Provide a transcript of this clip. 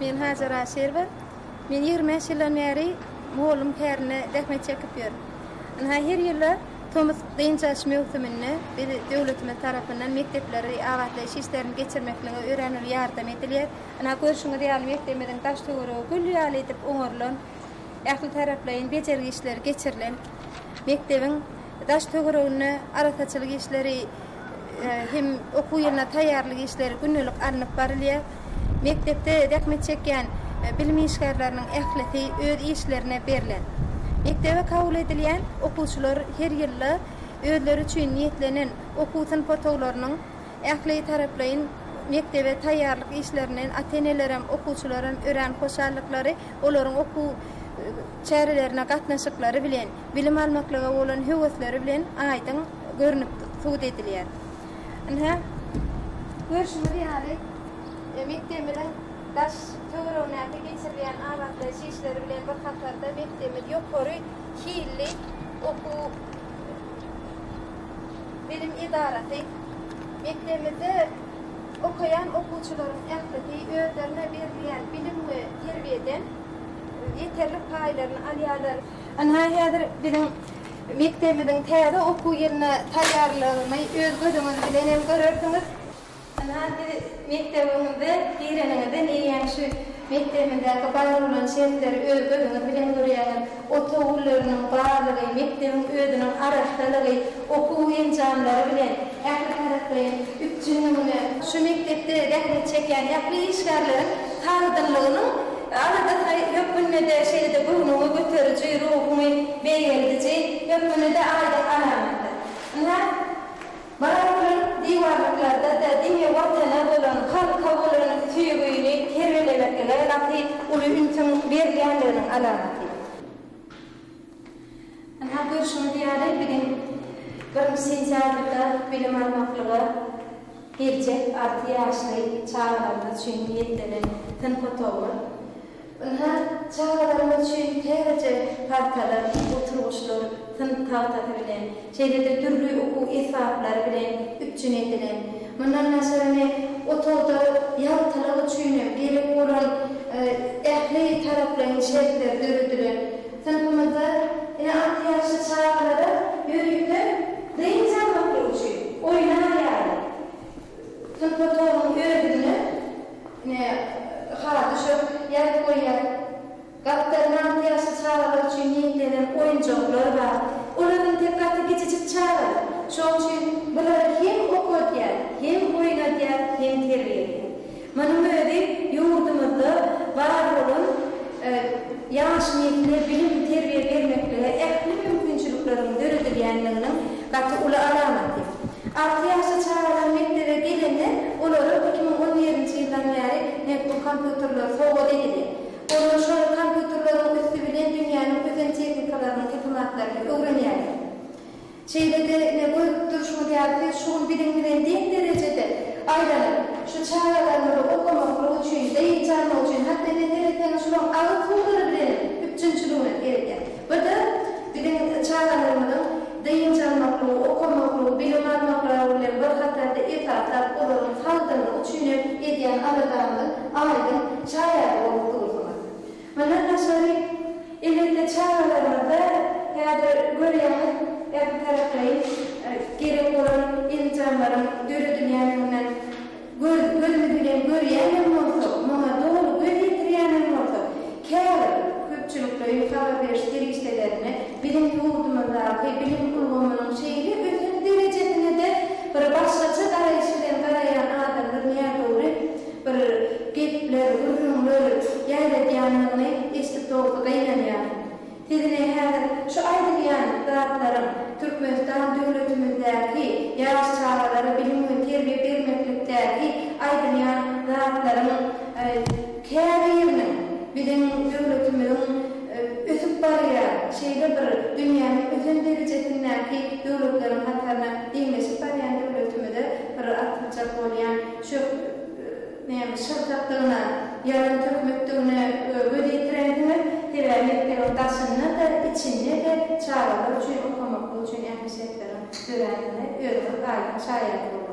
Men Hajar Aşyrowa. Men 25 ýyldan bäri mugallym kärinde zähmet çekip ýörün. Ynha her ýylda tomus dynç alyş möwsüminde biz döwletimiz tarapyndan mekdepleri abatlaýyş işlerini geçirmeklige örän uly ýardam edilýär. Ynha görşüňiz ýaly mekdebimiziň daş-töweregi gül ýaly edip oňarylan, ähli taraplaýyn bejergi işleri geçirilen. Mekdebiň daş-töwereginde arassaçylyk işleri hem okuw ýylyna taýýarlyk işleri gündelik alnyp barylýar. Mekdepde zähmet çekýän bilim işgärleriniň ählisi öz işlerine berlen. Mekdebe kabul edilýän okuwçylar her ýylda özleri üçin niýetlenen okuw synp otaglarynyň ähli taraplaýyn mekdebe taýýarlyk işlerinden ata-enelerem, okuwçylaram örän hoşallyklary, olaryň okuw çärelerine gatnaşyklary bilen, bilim almaklyga bolan höwesleri bilen aýdyň görnüp subut edilýär. Ynha, görşüňiz ýaly, mekdebimiziň daş töweregindäki geçirilýän abatlaýyş işleri bilen bir hatarda mekdebimiz ýokary hilli okuw bilim edarasy. Mekdebimizde okaýan okuwçylaryň ählisi özlerine berilýän bilim we terbiýeden ýeterlik paýlaryny alýarlar. Ynha, häzir biziň mekdebimiziň täze okuw ýylyna taýýarlygyny öz gözüňiz bilen hem görersiňiz. Ynha, siz mekdebiňize gireniňizden eýýäm şu mekdebimizdäki bar bolan şertleri öz gözüňiz bilen görýäňiz. Otag gülleriniň barlygy, mekdebiň özüniň arassalygy, okuw enjamlary bilen ähli taraplaýyn üpjünligine, şu mekdepde zähmet çekýän ähli işgärleriň sagdynlygynyň aladasy hökmünde-de, şeýle-de göwnüňi göteriji, ruhuňy beýgeldiji hökmünde-de aýdyň alamatdyr. Ynha, bar bolan diwarlyklarda-da diňe Watana bolan, halka bolan söýgüni terbiýelemeklige gaty uly ünsüň berilýändiginiň alamaty. Ynha, görşüňiz ýaly, biziň birinji sentýabrda bilim almaklyga geljek alty ýaşly çagalarymyz üçin niýetlenen synp otagymyz. Ynha, çagalarymyz üçin täzeje partalar, oturgyçlar, synp tagtasy bilen, şeýle-de dürli okuw esbaplary bilen üpjün edilen. Mundan daşary ine, otagda ýagtylyk üçin hem gerek bolan ähli taraplaýyn şertler döredilen. Synpymyzda ine alty ýaşly çagalara ýörite dynç almaklyk üçin oýnar ýaly synp otagynyň özünde ine haly düşek ýazyp goýýar. Gapdalynda alty ýaşly çagalar üçin niýetlenen oýunjaklar bar. Olar entek gaty kiçijik çagalar. Şoň üçin bulary hem okadýar, hem oýnadýar, hem terbiýeleýär. Munuň özi ýurdumyzda bar bolan ýaş nesle bilim-terbiýe bermeklige ähli mümkinçilikleriň döredilýändiginiň gaty uly alamaty. Alty ýaşly çagalar mekdebe gelende, olara 2011-nji ýyldan bäri netbuk kompýuterler sowgat edilýär. Olar şol kompýuterleriň üsti bilen dünýäniň ösen tehnikalarynyň tilsimatlaryny öwrenýärler. Şeýle-de, ine, görüp durşuňyz ýaly, siz şu gün biziň bilen deň derejede aýlanyp, şu çagalarymyzy okamaklyk üçin, dynç almak üçin, hatda ine, seretseňiz, şularyň agyz suwlary bilenem üpjünçiligine seredýär. Bu-da biziň çagalarymyzyň dynç almaklygy, okamaklygy, bilim almaklary bilen bir hatarda, esasan, olaryň sagdynlygy üçin hem edýän aladamyzyň aýdyň şaýady bolup dursuňyz. Mundan daşary, elbetde, çagalarymyzda häzir görýäňiz, ählitaraplaýyn gerek bolan enjamlaryň döredilýändiginden göz gözümiz bilen görýänem bolsak, muňa doly göz ýetirýänem bolsak, käbir köpçülikleýin habar beriş serişdelerinde biziň ýurdumyzdaky bilim ulgamynyň şeýle ösen derejesine-de bir başgaça garaýyş bilen garaýan adamlar nädogry bir gepler, gürrüňler ýaýradýandygyny eşidip dogrusy gynanýaryn. Siz ine häzir şu aýdylýan zatlaryň Türkmenistan döwletimizdäki ýaş çagalara bilim we terbiýe bermeklikdäki aýdylýan zatlaryň käbiriniň biziň döwletimiziň ösüp barýan şeýle bir dünýäniň ösen derejesindäki döwletleriň hataryna deňleşip barýan döwletimize bir atyljak bolýan Çöp näme şyltakdygyna, ýalan töhmetdigine göz ýetirensiňiz, sebäbi mekdebiň daşynda-da, içinde-de çagalar üçin okamaklyk üçin ähli şertleriň dörändigine özüňiz aýdyň şaýady bolduňyz.